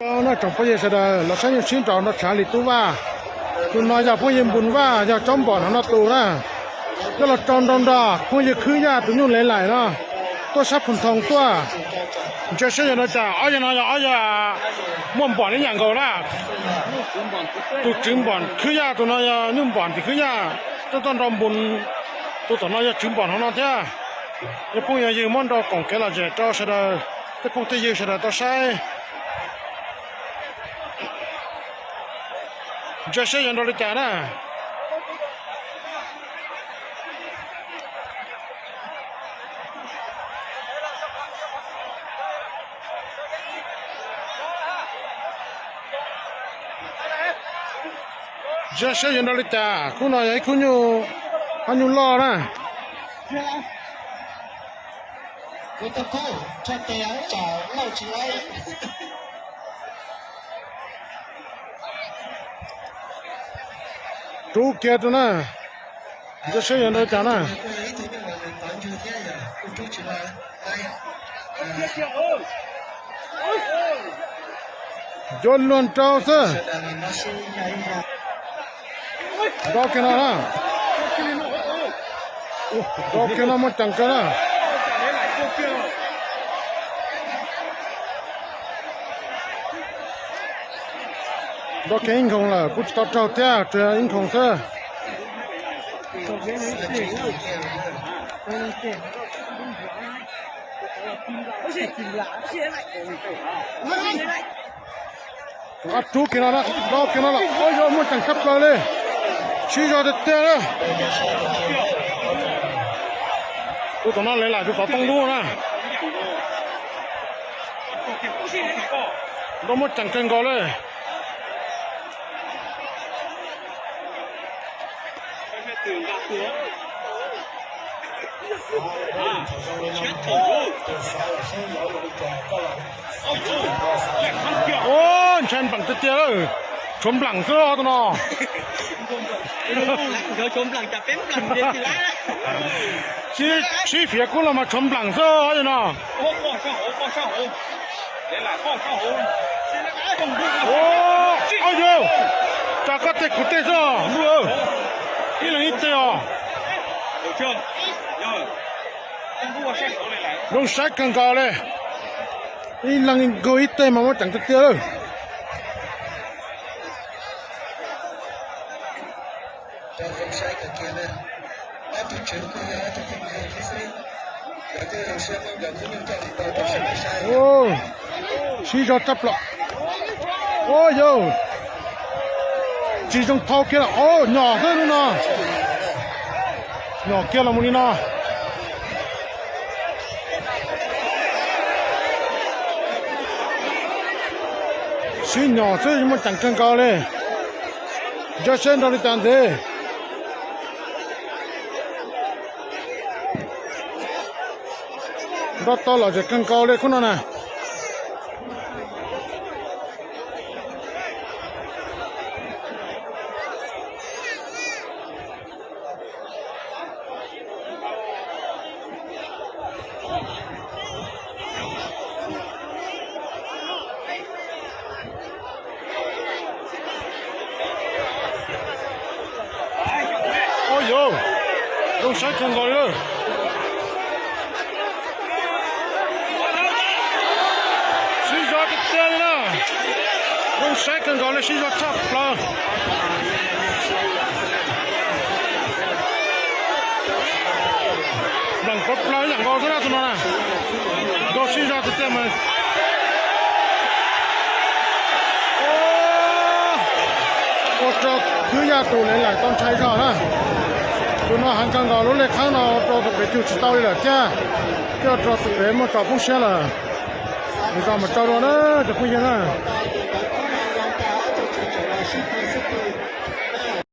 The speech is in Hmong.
Nyob zoo tsoom phooj ywg sawv daws los saib nyuj sib nraus nrog tshav li tub Vaj. Tus no yog phooj ywg Npus Vaj, yog tsob npom no no tus na. Coj los rau nrau nrog phooj ywg Khwb Yaj tus nyuj Lev Laim no tuaj sab Phu Thoo tuaj. Ntsia seb yog li cas, ob yawg no yog ob yawg muaj npom li yam nkaus na. Tus tswv npom Khwb Yaj tus no yog nyuj npom tim Khwb Yaj, tuaj tuaj nrau Npus. Tus tom no yog tswv npom hauv no thiab. Yog phooj yog ywg muab nrau koom kev lom zem rau sawv daws, tej phooj tej ywg sawv daws tau saib. Ntsia seb yuav nrau li cas na. Ntsia seb yuav nrau li cas, khub no yog ib khub nyuj, ob nyuj loj na. Rub kiag rau na, ntsia seb yuav nrau li cas na. Yuav luag nrau xwb. Nrau kiag no na. Nrau kiag no muaj ceem kawg na. Nrau kiag ib nkhoos lawm kuj tsis tau raug thiab, tsuas yog ib nkhoos xwb. Rub kiag no, rub kiag no los ua yuav muaj ceem tshaj plaws li. Sib zog tiag tiag li. Tus tom no Lev Laim tus tov tooj dub na. Nrau muaj ceem kawg nkaus li. Ntshai npleem tiag tiag, tshuav npleem xwb tus no. Sib fiav kub los mas tshuav npleem xwb no. Au yau, tsa koj tej kuv tej xwb, ib leeg ib teg os. Zoo saib kawg nkaus li. Ib leeg nkaug ib teg mas muaj ceem tiag tiag lawm. Sib zog tshaj plaws. Au yau, tsis zoo thau kiag los, nyom xwb hnub no. Nyom kiag los mus li no. Sib nyom xwb muaj ceem kawg nkaus li. Ntsia seb nrau li cas ntxiv. Nrau tau lom zem kawg nkaus li khub no na. Au yau, zoo saib kawg nkaus li. Sib zog tiag tiag li na. Zoo saib kawg nkaus li, sib zog tshaj plaws. Npleem pawv plaws yam nkaus xwb na tus no na. Nkaus sib zog tiag tiag mas. Ua rau Khwb Yaj tus Lev Laim tau ntshai zog na. Tus no heev kawg nkaus, lub lej qhab no ua rau tus pem cug tsis tau li lawm thiab. Thiab ua rau tus pem muaj tso poob siab lawm. Nws zog mas tso dua na cov phooj ywg na.